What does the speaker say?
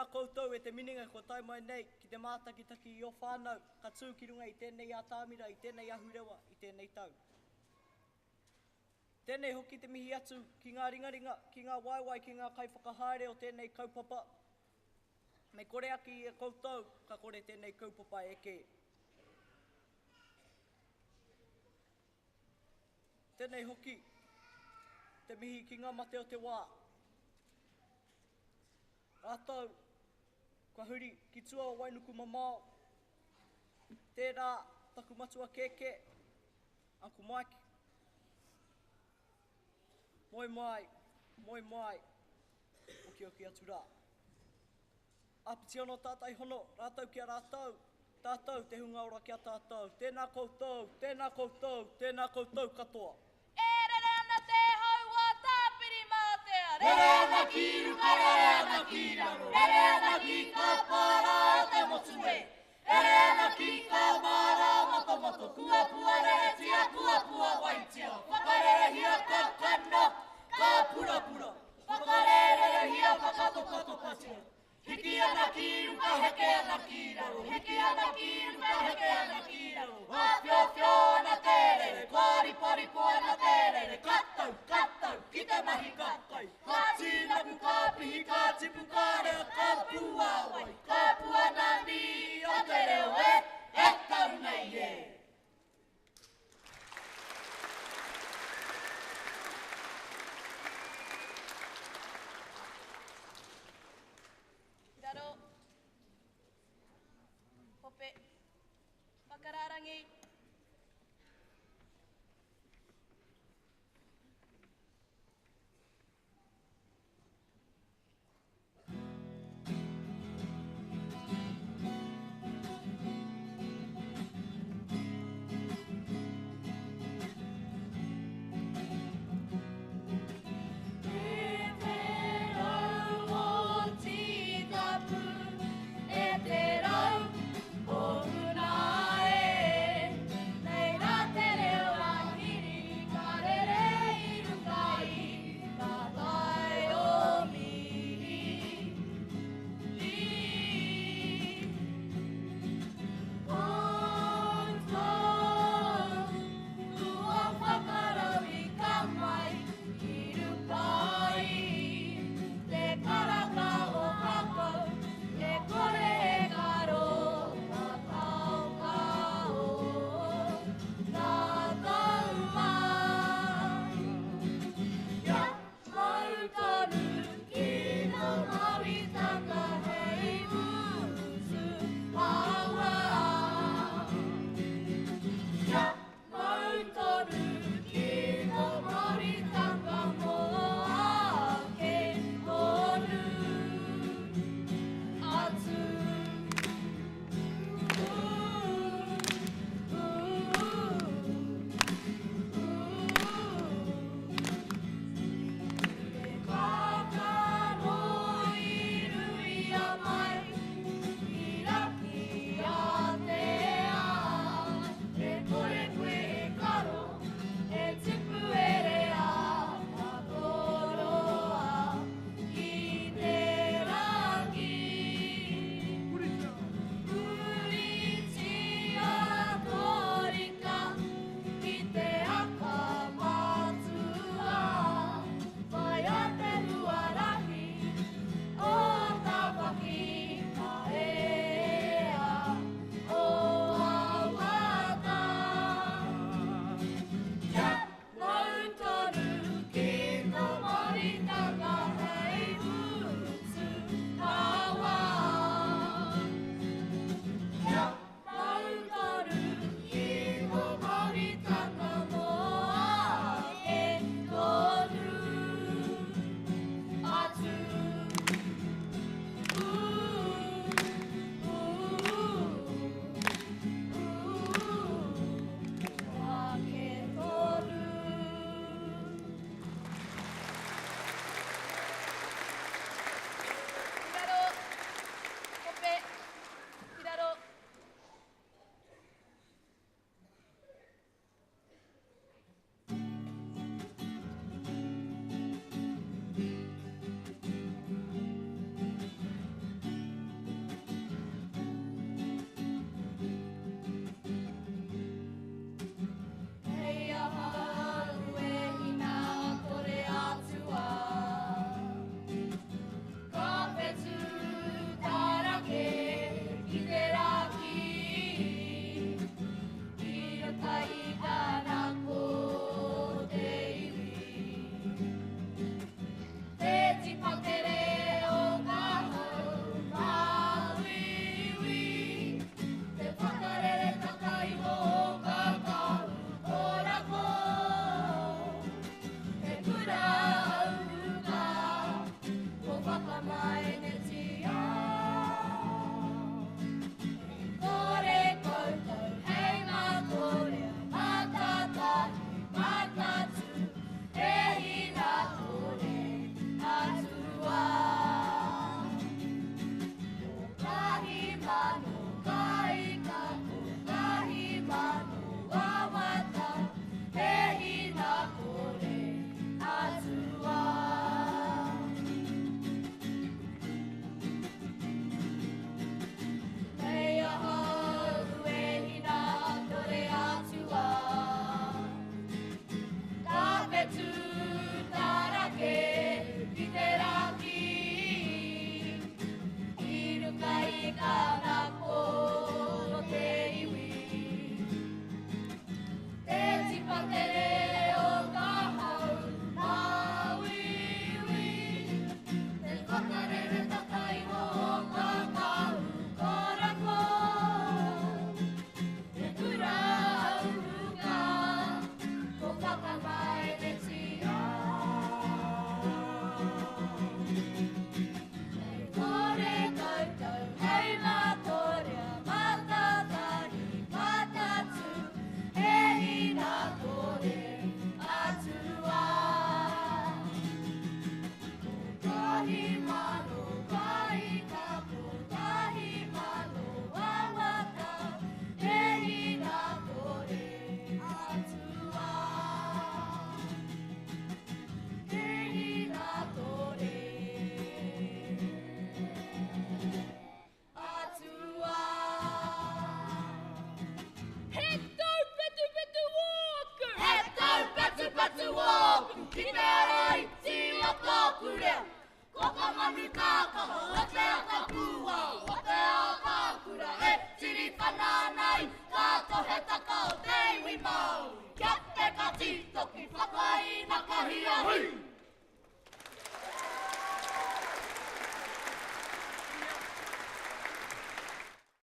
Tēnā koutou e te minenga kua tae mai nei ki te mātakitaki i ō whānau ka tū ki runga i tēnei atamira, i tēnei ahurewa, i tēnei tau. Tēnei hoki te mihi atu ki ngā ringaringa, ki ngā waewae, ki ngā kaiwhakahaere o tēnei kaupapa. Me kore ake i a koutou, ka kore tēnei kaupapa e eke. Tēnei hoki te mihi ki ngā mate o te wā. Rātou kua huri ki tua o Wainuku mamao. Tērā taku matua kēkē, Uncle Mike. Moe mai, moe mai, okioki atu rā. Āpiti anō tātai hono, rātou ki a rātou, tātou te hunga ora ki a tātou. Tēnā koutou, tēnā koutou, tēnā koutou katoa. E rere ana te hau a Tāwhirimātea. Rere ana ki ruka, rere ana ki raro, rere ana ki kā pārā o te motu e. Rere ana ki kā māra matomato, kua puareretia, kua puawaitia, whakarerehia ka kana, ka purapura, whakarērerehia, whakatopatopatia. Hiki ana ki ruka, heke ana ki raro, hiki ana ki ruka, heke ana ki raro. Āwhiowhio ana te rere, kōriporipo ana te rere, ka tau, ka tau, ki te mahi ka kai. Ka tīnaku, ka pihi, ka tipu, ka rea, ka puāwai, ka puanani o te reo e, e tau nei e. Ki te ara iti o tōku reo. Ko ka manu kākaho o te ata pūao, o te ātākura e tiri whana ana i kā tohetaka o te iwi Māori. Kia te ka tītoki whakainakahia hui!